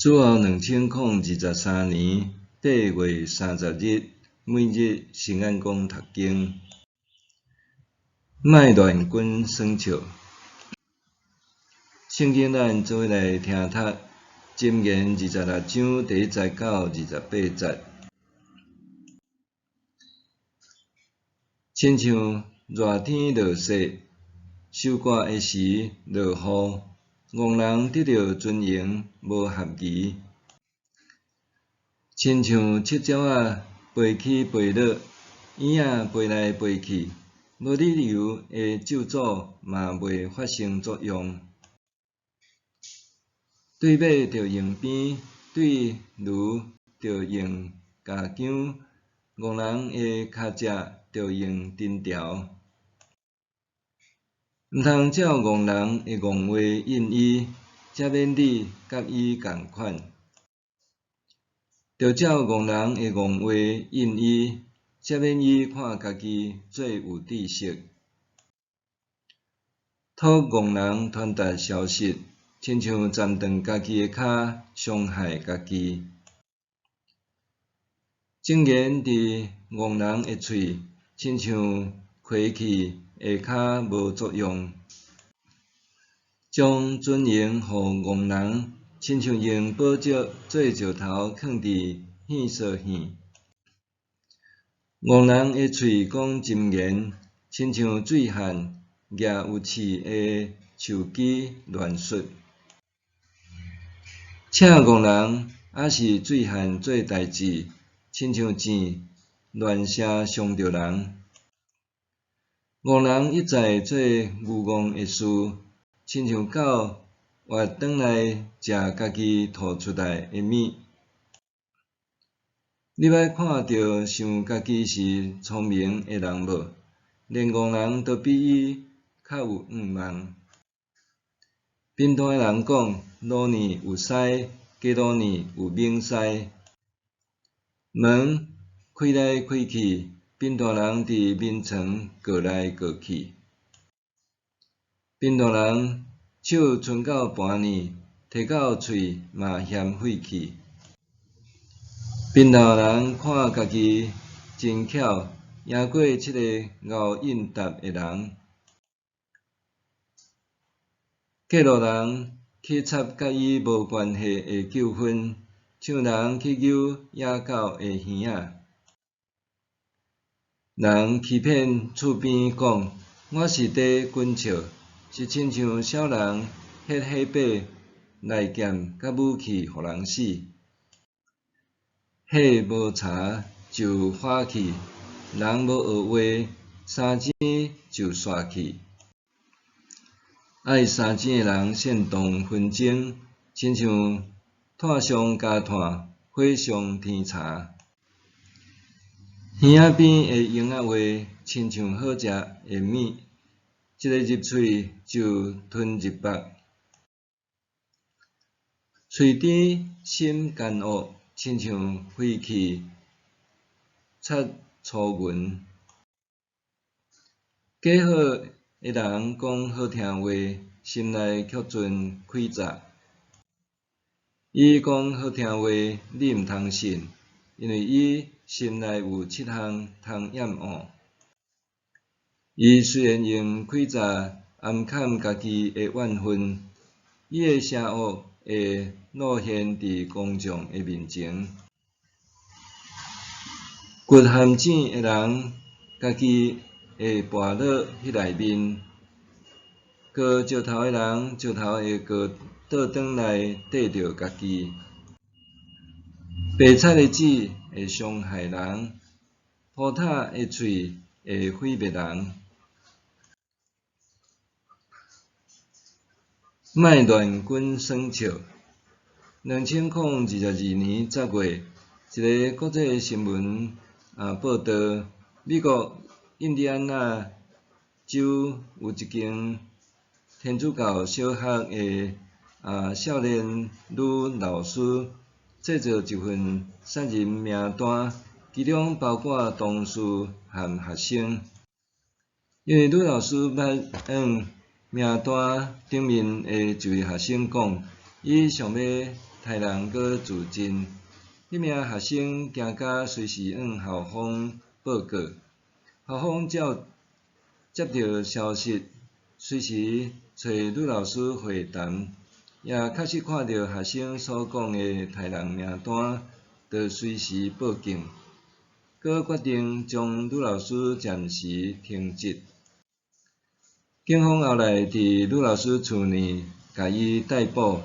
主後2023年8月30日，每日新眼光讀經，莫亂滾耍笑。聖經咱做伙來聽讀《箴言》26章第1節到28節。親像熱天落雪，收割的時落雨，戇人得著尊榮無合宜。親像七鳥仔飛起飛落，燕仔飛來飛去，無理由的咒詛嘛袂發生作用。對馬著用鞭，對驢著用鉸鉗，戇人的跤跡著用藤條。毋通照戇人的戇話應伊，才免你佮伊仝款。著照戇人的戇話應伊，才免伊看家己做有知識。託戇人傳達消息，親像斬斷家己的跤，傷害家己。證言佇戇人的喙，親像開去的跤無作用。將尊榮予戇人，親像用寶石做石頭囥佇耳索耳。戇人的喙講箴言，親像醉漢舉有刺的樹枝亂說。請戇人抑是醉漢做代誌，親像箭亂射傷著人。戇人一再做愚戇的事，親像狗活轉來食家己吐出來的物。你捌看著想家己是聰明的人無？連戇人都比伊較有向望。貧惰的人講：鱸鯪有鰓，雞鱸鯪有猛鰓。門開來開去，貧惰人佇眠床過來過去。貧惰人手伸到盤爾，提到喙嘛嫌廢去。貧惰人看家己真巧，贏過七個𠢕應答的人。過路人去插佮伊無關係的糾紛，像人去揪野狗的耳仔。人欺騙厝邊講，我是佇滾笑，是親像痟人彼火把內劍佮武器予人死。火無柴就火去，人無學話，三錢就煞去。愛三錢的人煽動紛爭，親像炭上加炭，火上添柴。耳仔邊的閒仔話，親像好食的物，一个入喙就吞入腹。喙甜心奸惡，親像飛氣擦粗銀。假好的人講好聽話，心內卻存詭詐。伊講好聽話，你毋通信，因為伊心內有七項通厭惡。伊雖然用詭詐掩藏家己的怨恨，伊的邪惡會露現佇公眾的面前。掘陷阱的人，家己會跋落彼內面；割石頭的人，石頭會閣倒轉來綴著家己。白賊的舌會傷害人，塗塔的喙會毀滅人。莫亂滾耍笑。2022年10月，一个國際新聞啊報導，美國印第安納州有一間天主教小學的啊少年女老師製作一份殺人名單，其中包括同事和學生。因為女老師捌向名單頂面的一位學生講，伊想欲刣人閣自盡，彼名學生驚甲隨時向校方報告。校方照接著消息，隨時揣女老師會談，也確實看著學生所講的刣人名單，就隨時報警，閣決定將女老師暫時停職。警方後來佇女老師厝內共伊逮捕，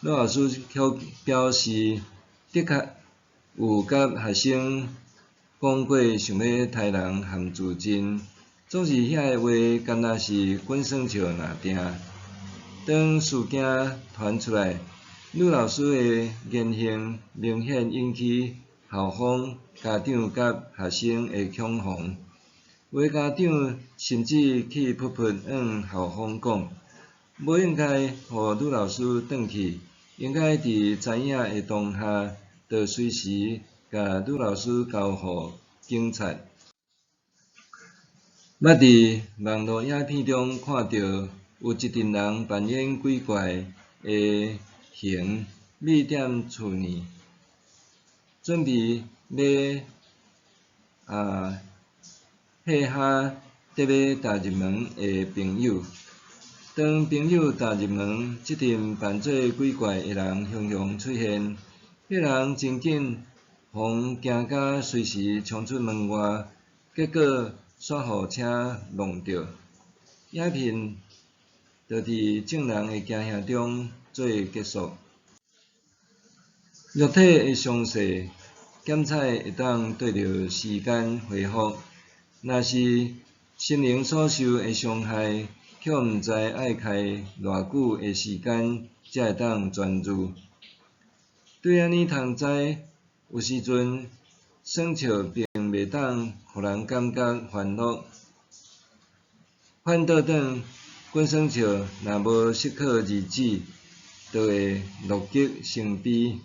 女老師卻表示，的確有佮學生講過想欲刣人含自盡，總是遐个話敢若是滾耍笑爾定。當事件傳出來，女老師的言行明顯引起校方、家長佮學生的恐慌，有的家長甚至氣噗噗向校方講，無應該予女老師轉去，應該佇知影的當下，就隨時共女老師交予警察。捌佇網路影片中看著有一陣人扮演鬼怪的形覕踮厝內，準備欲嚇嚇佇欲踏入門的朋友。當朋友踏入門，這陣扮做鬼怪的人雄雄出現，彼人真緊予驚甲隨時衝出門外，結果煞予車挵著。影片就佇眾人的驚嚇中做結束。肉體的傷勢檢採會當綴著時間恢復，若是心靈所受的傷害，卻毋知愛開偌久的時間才會當痊癒。對按呢通知，有時陣耍笑並袂當予人感覺歡樂，反倒轉滾耍笑，若無適可而止，就會樂極生悲。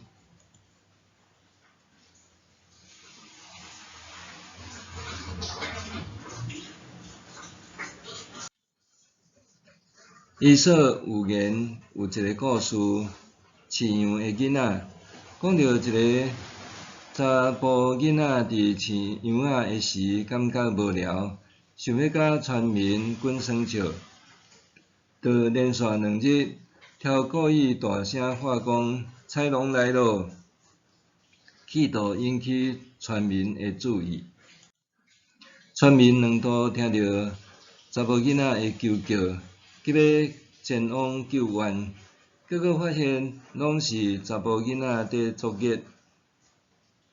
伊索寓言有一个故事，飼羊的囡仔，講著一个查埔囡仔佇飼羊仔的時，感覺無聊，想欲佮村民滾耍笑，就連續2日，超故意大聲喊講：豺狼來囉！企圖引起村民的注意。村民兩度聽著查某囡仔的求救，急欲前往救援，結果發現攏是查埔囡仔佇作孽，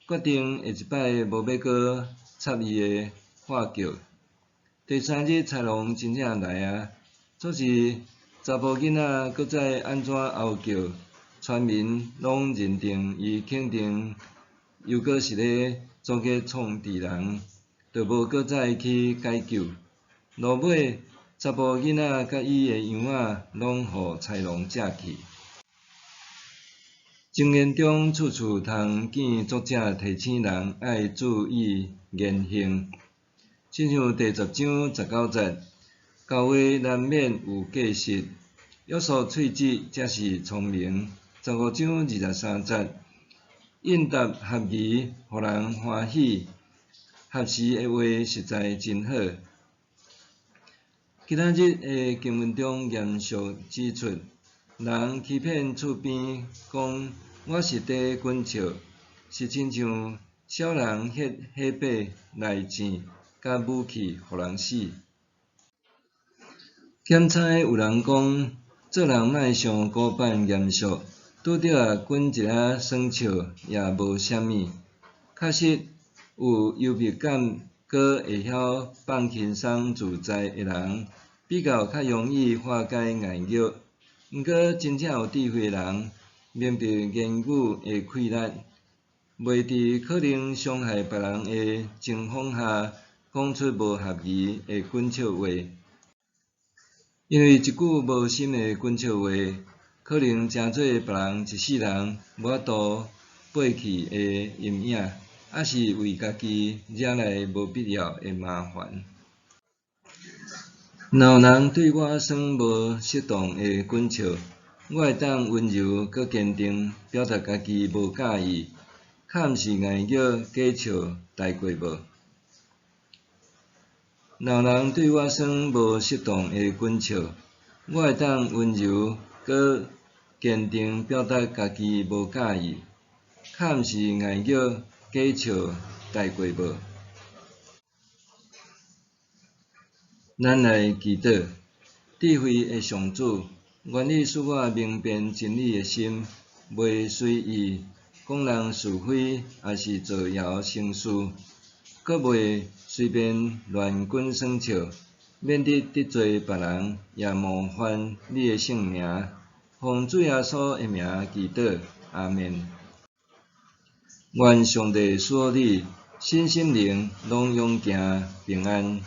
決定下一擺無欲閣插伊的喊叫。第三日，豺狼真正來啊！總是查埔囡仔閣再按怎嗷叫，村民攏認定伊肯定猶閣是咧作孽創治人，就無閣再去解救。落尾，查埔囡仔佮伊的羊仔攏予豺狼食去。箴言中處處通見作者提醒人愛注意言行，親像第10章19節，厚話難免有過失，約束喙舌才是聰明。15章23節，應答合宜，予人歡喜，合時的話實在真好。今仔日的經文中嚴肅指出，人欺騙厝邊講我是佇滾笑，是親像小人彼火把來糋佮武器，予人死。檢猜有人講，做人莫傷古板嚴肅，拄著仔滾一下耍笑也無啥物。確實有幽默感，閣會曉放輕鬆自在的人，比較較容易化解礙熱。毋過真正有智慧的人，明白言語的氣力，袂佇可能傷害別人的情況下，講出無合宜的滾笑話。因為一句無心的滾笑話，可能成做別人一世人無法度撥去的陰影，抑是為家己惹來無必要的麻煩。若有人對我耍無適當的滾笑，我會當溫柔閣堅定表達家己無佮意，較毋是硬叫假笑帶過無？若有人對我耍無適當的滾笑，我會當溫柔閣堅定表達家己無佮意，較毋是硬叫假笑帶過無？咱來祈禱，智慧的上主，願你賜我明辨真理的心，袂隨意講人是非，抑是造謠生事，閣袂隨便亂滾耍笑，免得得罪別人，也冒犯你的聖名。奉主耶穌的名祈禱，阿們。願上帝賜予你，身心靈攏勇健平安。